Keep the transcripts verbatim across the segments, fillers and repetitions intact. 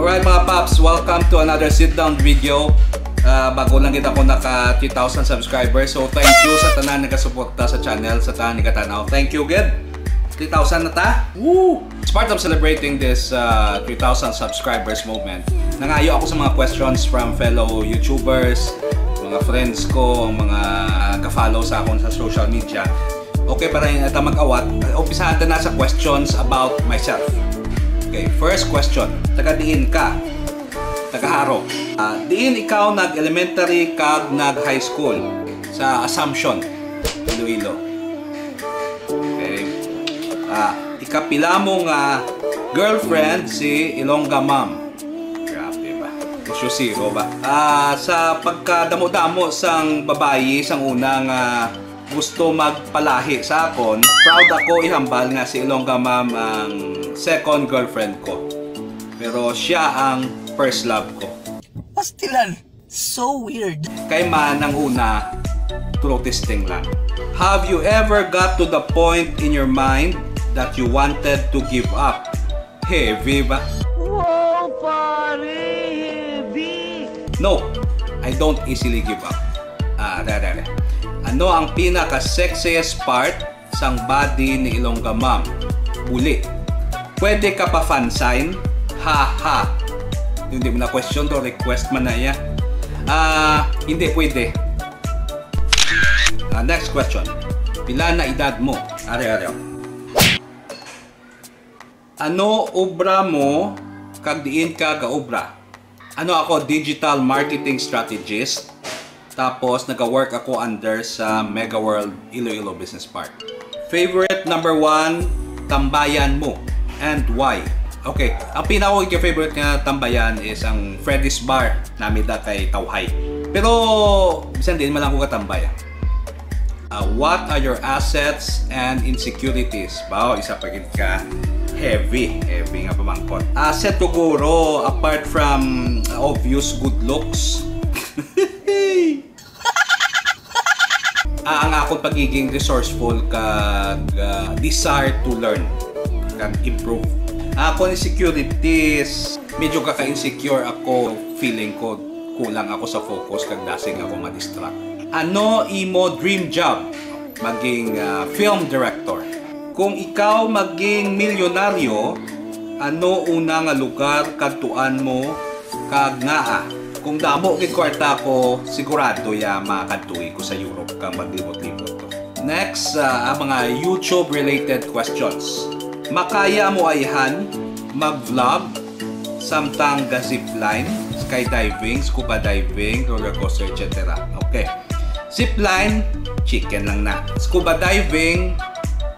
Alright mga paps, welcome to another sit down video. Ah, bago lang kita ko naka three thousand subscribers. So thank you sa tanan nagasuporta sa channel, sa tanan nagatan-aw. Thank you gid. Three thousand na ta. Woo! As part of celebrating this uh, three thousand subscribers movement, nangayo ako sa mga questions from fellow YouTubers, mga friends ko, ang mga ka-follow sa akon sa social media. Okay, para hindi ta mag-awat, umpisahan ta na sa questions about myself. Okay, first question. Taga diin ka? Taga Jaro. Ah, diin ikaw nag-elementary kag nag-high school? Sa Assumption, Iloilo. Okay. Ah, ikapila mo nga girlfriend si Ilongga Ma'am? Grabe ba? Issue zero ba? Ah, sa pagkadamo-damo sang babayi sang una nga gusto magpalahi sa akon, proud ako ihambal nga si Ilongga Ma'am ang second girlfriend ko. Pero siya ang first love ko. Pastilan! So weird! Kay man ang una, throat testing lang. Have you ever got to the point in your mind that you wanted to give up? Heavy ba? Wow, pare! Heavy! No, I don't easily give up. Ah, dali, dali. Ano ang pinaka-sexiest part sang body ni Ilongga Ma'am? Buli. Pwede ka pa fan sign? Ha, ha. Hindi mo na question to, request man na iya. Ah, hindi pwede. Ah, next question. Pila na edad mo? Are, are. Ano obra mo kag diin ka gaobra? Ano ako, digital marketing strategist. Tapos naga-work ako under sa Mega World Iloilo Business Park. Favorite number one tambayan mo and why? Okay, ang pinaka favorite nga tambayan is ang Freddy's Bar namida kay Tawhay. Pero bisan din man lang ko katambay. Uh, what are your assets and insecurities? Bao, isa pa gid ka heavy, heavy nga pamangkot. Asset ko guro, apart from uh, obvious good looks. Ah, ang akon pagiging resourceful kag uh, desire to learn kag improve. Akon insecurities, medyo kaka-insecure ako, feeling ko kulang ako sa focus kag dasig ako ma-distract. Ano imo dream job? Maging uh, film director. Kung ikaw maging milyonaryo, ano una nga lugar kadtuan mo kag ngaa? Kung damo gid kwarta ko, sigurado ya makadtuy ko sa Europe kag maglibot-libot ko. Next, uh, ang mga YouTube related questions. Makaya mo ayhan mag-vlog samtang ga-zipline, skydiving, scuba diving, roller coaster, et cetera. Okay. Zipline, chicken lang na. Scuba diving,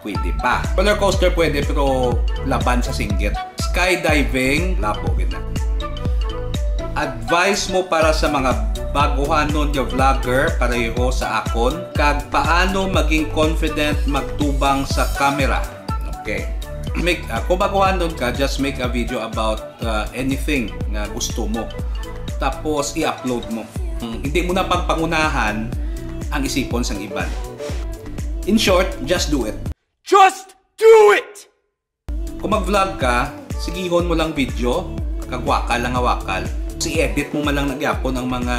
pwede pa. Roller coaster pwede pero laban sa singgit. Skydiving, labo gid na. Advice mo para sa mga baguhanon nga vlogger pareho sa akon kag paano maging confident magtubang sa camera. Okay. Make uh, kung baguhanon ka, just make a video about uh, anything nga gusto mo. Tapos i-upload mo. Hmm, hindi mo na pagpangunahan ang isipon sang iban. In short, just do it. Just do it! Kung mag-vlog ka, sigihon mo lang video, kag wakal lang nga wakal. Si edit mo man lang nagyapon ang mga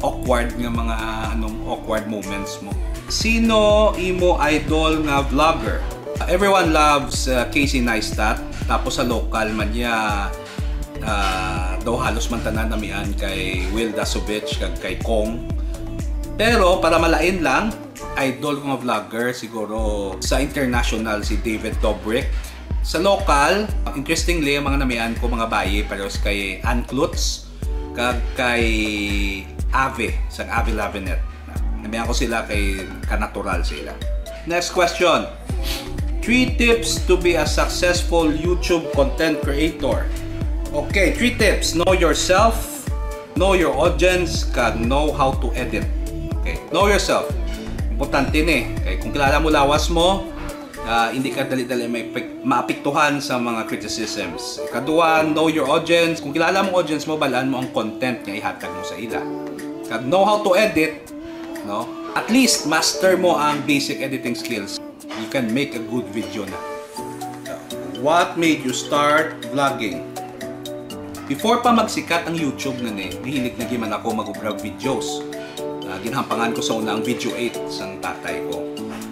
awkward nga mga anong awkward moments mo. Sino imo idol nga vlogger? Uh, everyone loves uh, Casey Neistat. Tapos sa local man niya, uh, daw halos man tanan namian kay Will Dasovich kag kay Kong. Pero para malain lang, idol ko nga vlogger siguro sa international si David Dobrik. Sa local, interestingly, ang mga namian ko mga bayi pareho kay Ann Klutz kag kay Ave, sang Ave Lavinet. Namian ko sila kay kanatural sila. Next question. Three tips to be a successful YouTube content creator. Okay, three tips. Know yourself, know your audience, kag know how to edit. Okay, know yourself. Importante ni. Kay kung kilala mo lawas mo, uh, hindi ka dali-dali may maapektuhan sa mga criticisms. Ikaduha, know your audience. Kung kilala mo audience mo, balaan mo ang content nga ihatag mo sa ila. Kag know how to edit, no? At least master mo ang basic editing skills. You can make a good video na. What made you start vlogging? Before pa magsikat ang YouTube nga ni, nahilig na gyud man ako mag-ubra videos. Ah, ginhampangan ko sa una ang Video eight sang tatay ko.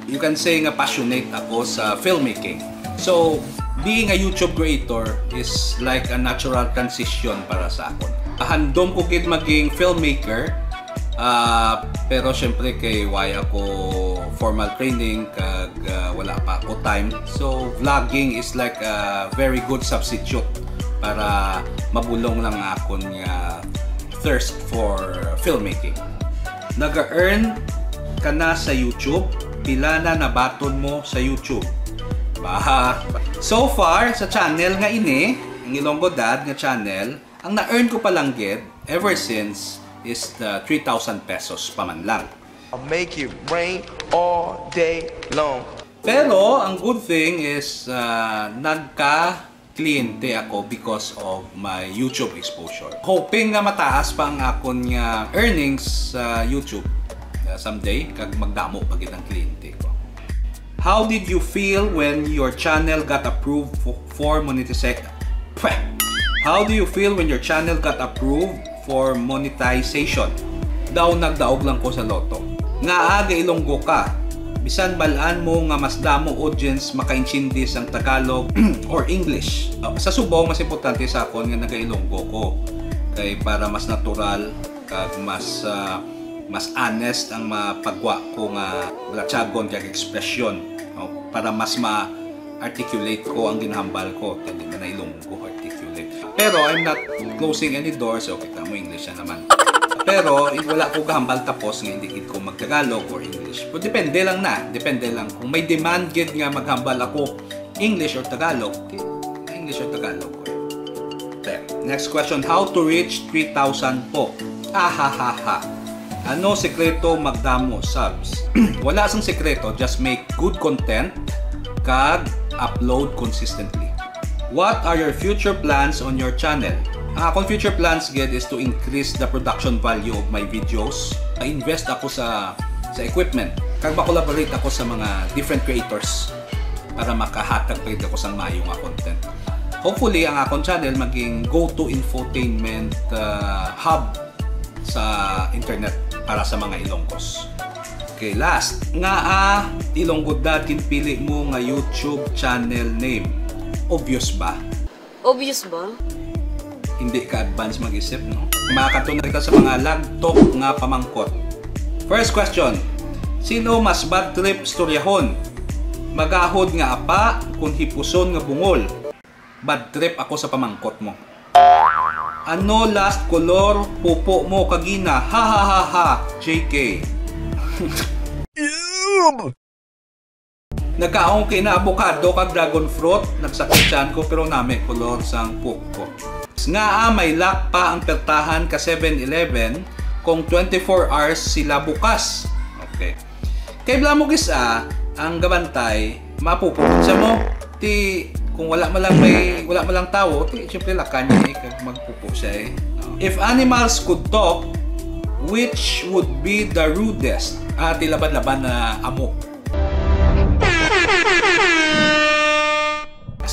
You can say nga passionate ako sa filmmaking. So, being a YouTube creator is like a natural transition para sa akon. Handom ko gid maging filmmaker, ah, pero syempre kay way ako formal training kag, ah, wala pa ako time. So, vlogging is like a very good substitute para mabulong lang akon nga thirst for filmmaking. Naga-earn ka na sa YouTube? Pila na nabaton mo sa YouTube? Bah, so far, sa channel nga ini, ang Ilonggo Dad nga channel, ang na-earn ko pa lang gid ever since is the three thousand pesos pa man lang. I'll make it rain all day long. Pero ang good thing is, ah, nagka-kliyente ako because of my YouTube exposure. Hoping nga mataas pa ang akon nga earnings sa YouTube, ah, someday, kag magdamo pa gid ang kliyente ko. How did you feel when your channel got approved fo-, for monetization? How do you feel when your channel got approved for monetization? Daw nagdaog lang ko sa lotto. Ngaa ga-Ilonggo ka? Bisan bal-an mo nga mas damo audience makaintindi sang Tagalog or English. Ah, sa subong, mas importante sa akon nga naga-Ilonggo ko. Kay para mas natural kag mas, ah, mas honest ang mapagwa ko nga bulatyagon kag ekspresyon, no? Para mas ma-articulate ko ang ginahambal ko. Kay di man na Ilonggo articulate. Pero I'm not closing any doors. Okay, tamo English na naman. Pero, eh, wala ko gahambal tapos nga hindi gid ko mag-Tagalog or English. Pero depende lang na. Depende lang. Kung may demand gid nga maghambal ako English or Tagalog, okay, English or Tagalog. Okay. Next question, how to reach three thousand po? Ahahaha. Ano sekreto magdamo subs? Wala sang sekreto, just make good content kag upload consistently. What are your future plans on your channel? Ang akong future plans gid is to increase the production value of my videos. Invest ako sa sa equipment kag ma-collaborate ako sa mga different creators para makahatag pa gid ako sang maayo nga content. Hopefully, ang akon channel maging go-to infotainment, ah, hub sa internet para sa mga Ilonggos. Okay, last. Ngaa Ilonggo Dad ginpili mo nga YouTube channel name? Obvious ba? Obvious ba? Hindi ka advance mag-isip, no? Makadto na kita sa mga lagtok nga pamangkot. First question, sino mas bad trip storyahon? Magahod nga apa kun hipuson nga bungol? Bad trip ako sa pamangkot mo. Ano last color pupo mo kagina? Ha, ha, ha, ha, J K. Nagkaon kay na avocado kag dragon fruit, nagsakit tiyan ko, pero nami kolor sang puok ko. Ngaa may lock pa ang pertahan ka Seven Eleven kung twenty-four hours sila bukas? Okay. Kay bala mo gis-a, ang gabantay, mapupuot siya mo. Ti, kung wala man lang may, wala man lang tawo, ti, siyempre, lakan niya eh, kag magpupo siya eh. If animals could talk, which would be the rudest? Ah, ti laban-laban na amo.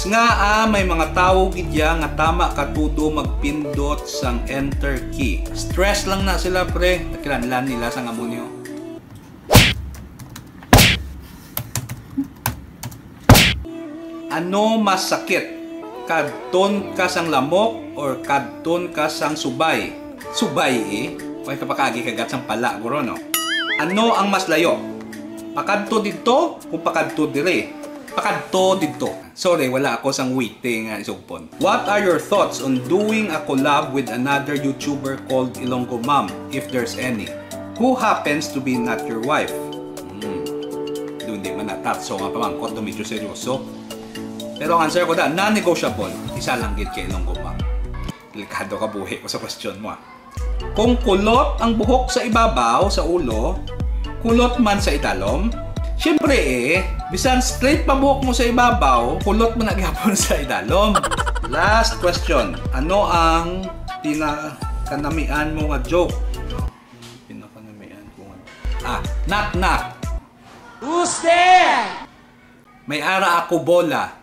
Ngaa may mga tawo gid ya nga tama ka tudo magpindot sang enter key. Stress lang na sila, pre. Kinahanglan nila sang amo niyo. Ano mas sakit? Kadton ka sang lamok or kadton ka sang subay? Subay eh. Way ka pakaagi kagat sang pala, guro, no? Ano ang mas layo? Pakadto didto o pakadto diri? Pakadto didto. Sorry, wala ako sang witty nga isugpon. What are your thoughts on doing a collab with another YouTuber called Ilonggo Mom, if there's any? Who happens to be not your wife? Hmm. Doon di man na tatso nga pamangkot, do medyo seryoso. Pero ang answer ko da, non-negotiable. Isa lang gid kay Ilonggo Mom. Delikado ka buhi ko sa question mo, ah. Kung kulot ang buhok sa ibabaw sa ulo, kulot man sa idalom? Siyempre eh, bisan straight pa buhok mo sa ibabaw, kulot man na gyapon sa idalom. Last question, ano ang pinakanamian mo nga joke? Pinakanamian ko nga. Ah, knock knock. Who's there? May ara ako bola.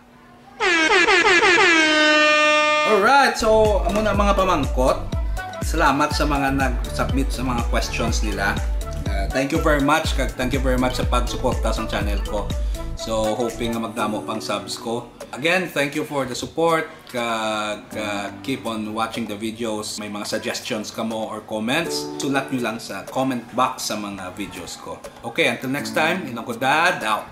Alright, so amo na mga pamangkot. Salamat sa mga nag-submit sa mga questions nila. Uh, thank you very much, kag thank you very much sa pagsuporta sa channel ko. So hoping nga magdamo pang subs ko. Again, thank you for the support. Kag uh, keep on watching the videos. May mga suggestions kamo or comments, sulat nyo lang sa comment box sa mga videos ko. Okay, until next time, Inang Kudad out.